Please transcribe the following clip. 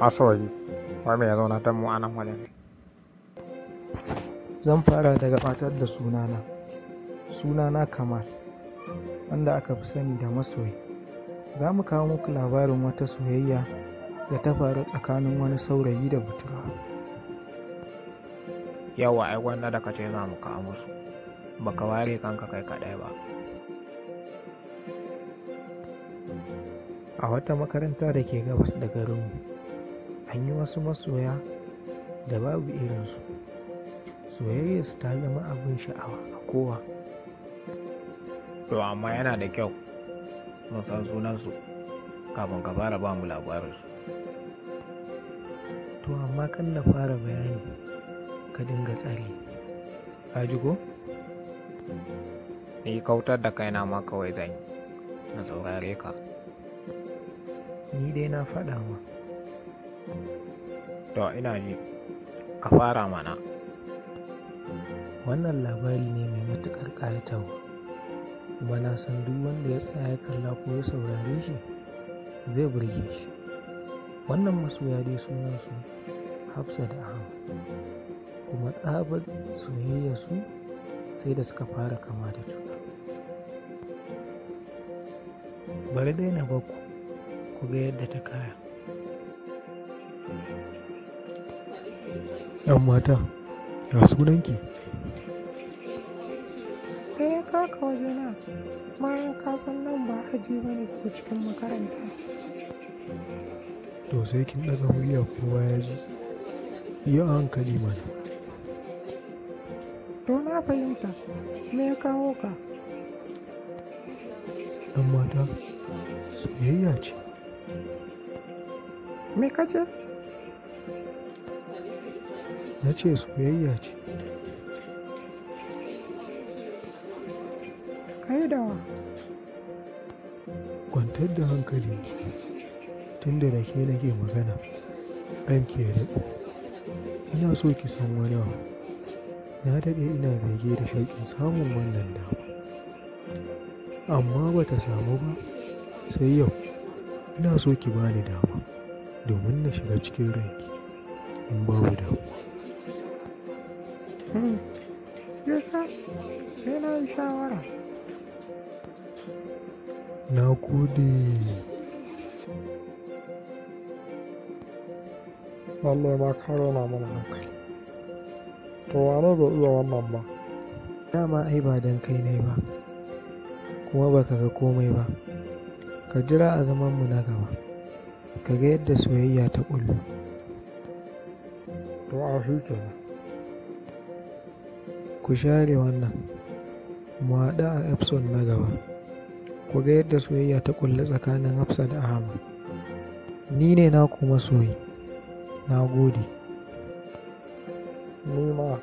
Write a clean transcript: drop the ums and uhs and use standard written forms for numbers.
Masoyi, wai me ya zaunar da mu a nan wajen ne? Zan fara da gabatar da sunana. Sunana Kamal, wanda aka fi sani da Masoyi. Za mu kawo muku labarin wata soyayya da ta faru tsakanin wani saurayi da budurwa. Yawwa, ai gwanda da ka ce za mu kawo musu, baka ware kanka kai kaɗai ba. A wata makaranta da ke gabas da garinmu, an yi wasu masoya da babu irinsu. Soyayyarsu ta zama abin sha'awa a kowa. To amma yana da kyau mun san sunansu kafin ka fara ba mu labarinsu. To amma kan na fara bayani, ka dinga tsare. Ka ji ko? Ni kautar da kaina ma kawai zan yi, na saurare ka. Ni dai na faɗa ma. To ina ji, ka fara mana. Wannan labari ne mai matuƙar ƙayatarwa, kuma na san duk wanda ya tsaya ya kalla ko ya saurare shi zai burge shi. Wannan masoya dai sunansu Hafsa da Ahmad, kuma tsabar soyayyarsu sai da suka fara kama da juna. Bari dai na bakku ku ga yadda ta kaya. ‘Yan mata, ya sunanki? Me ya kawo ka wajena bayan ka san nan ba aji ba ne ko cikin makaranta? To sai kin ɗaga murya kowa ya ji. Yi a hankali mana. To na fahimta, me ya kawo ka? ‘Yan mata, soyayya ce. Me ka ce? Na ce soyayya ce. Kai da wa? Kwantar da hankalinki. Tunda da ke nake magana, ranki ya daɗe. Ina so ki san wani abu. Na daɗe ina bege da shauƙin samun wannan dama. Amma ba ta samu ba, sai yau. Ina so ki bani dama domin na shiga cikin ranki in babu damuwa. Je ka, sai na yi shawara. Na gode. Lallai ma ka raina mana hankali. To wane bai iya wannan ba? Dama ai ba don kai ne ba, kuma baka ga komai ba. Ka jira a zamanmu na gaba, ka ga yadda soyayya ta ƙullu. To a shi kenan. Ku share wannan, mu haɗu a episode na gaba. Ku ga yadda soyayya ta ƙullu tsakanin Hafsa da Ahmad. Ni ne naku masoyi. Na gode. Ni ma.